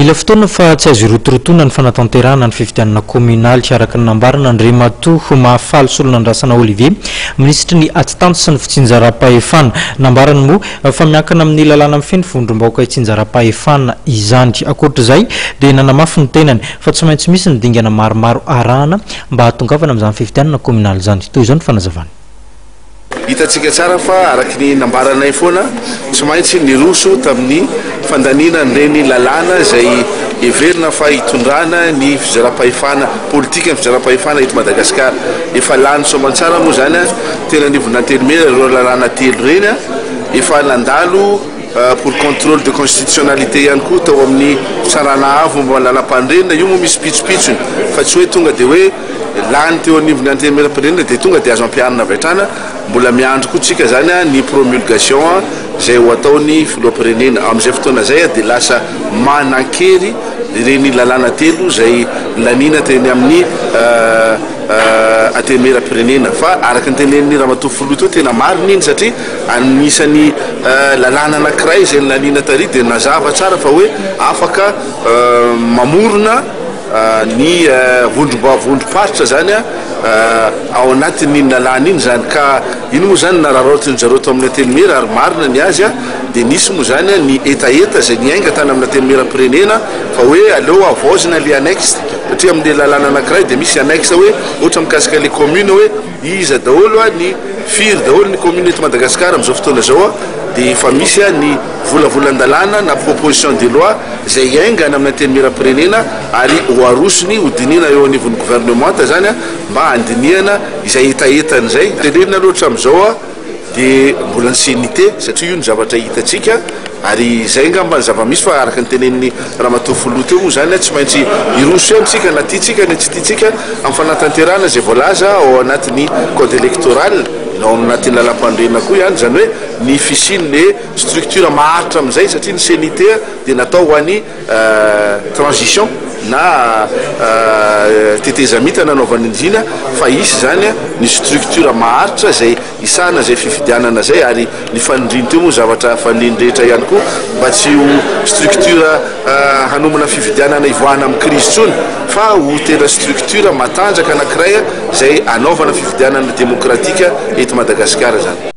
Mila fotoana fa tsy azo irotorotoana ny fanatanterahana ny fifidianana kaominaly, araka ny nambaran'Andriamatoa Mahafaly Solonandrasana Olivier, minisitry ny Atitany sy ny fitsinjaram-pahefana. Nambarany moa fa miankina amin'ny lalàna mifehy ny vondrom-bahoaka itsinjaram-pahefana izany. Ankoatra izay dia nanamafy ny tenany fa tsy maintsy misy ny dingana maromaro arahana mba hahatongavana amin'izany fifidianana kaominaly izany. Toy izao ny fanazavany. Hitantsika tsara fa araka ny nambaranay foana, tsy maintsy niroso tamin'ny fandaniana an'ireny lalàna izay heverina fa hitondrana ny fizaram-pahefana politika, ny fizaram-pahefana eto Madagasikara. Efa lany soamantsara moa izany teny anivon'ny Antenimiera ireo lalàna telo ireny, efa nandalo pour contrôle de constitutionnalité ihany koa tao amin'ny Fitsarana Avo momba ny Lalàmpanorenana. Io moa misy pitsopitsony fa tsy hoe tonga dia hoe Lany teo anivon'ny Antenimierampirenena dia tonga dia azo ampiharina avy hatrany. Mbola miandry koa tsika izany ny promulgation izay ho ataon'ny Filoham-pirenena. Amin'izay fotoana izay dia lasa manan-kery ireny lalàna telo izay laniana teny amin'ny Antenimierampirenena. Fa araka ny tenenin'ny Ramatoa Filoha teo, tena marina iny satria anisan'ny lalàna anankiray izay nolaniana tary dia nazava tsara fa hoe afaka mamorona ny vondrom-paritra zany ao anatin'iny lalàna iny zany ka iny moa zany nararaotin-dry zareo tao amin'ny Antenimiera ary marina ny azy dia nisy moa zany ny hetaheta izay niainga tany amin'ny Antenimieram-pirenena fa hoe aleo havaozina ilay annexe satria amin'ilay lalàna anankiray dia misy annexe hoe ohatra mikasika ilay commune hoe iza daholo ny firy daholo ny commune eto Madagasikara amin'izao fotoana izao dia efa misy ny volavolan-dalàna na proposition de loi izay hiainga any amin'ny Antenimierampirenena ary ho arosony ho dinihina eo anivon'ny governemanta izany mba handinihana izay hetahetany izay. Tenenina aloha hatramin'izao dia mbola ny CNIT satria io no zavatra hitantsika ary izay angamba ny zava-misy fa araka ny tenenin'ny Ramatoa Filoha teo moa izany tsy maintsy hiroso ihany isika na tiantsika na tsy tiantsika amin'ny fanatanterahana izay voalaza ao anatin'ny code électoral na ao anatin'ny lalàmpanorenana koa ihany izany hoe ny fisian'ny structure maharitra amin'izay satria ny CNIT dia natao ho an'ny transition na tetezamita nanaovana an'iziny fa hisy izany ny structure maharitra izay hisahana izay fifidianana izay ary ny fanindriany teo moa zavatra fanindriany rehetra ihany koa mba tsy ho structure hanomana fifidianana hivoahana amin'ny crise intsony fa ho tena structure matanjaka anankiray izay hanaovana fifidianana demokratika eto Madagasikara izany.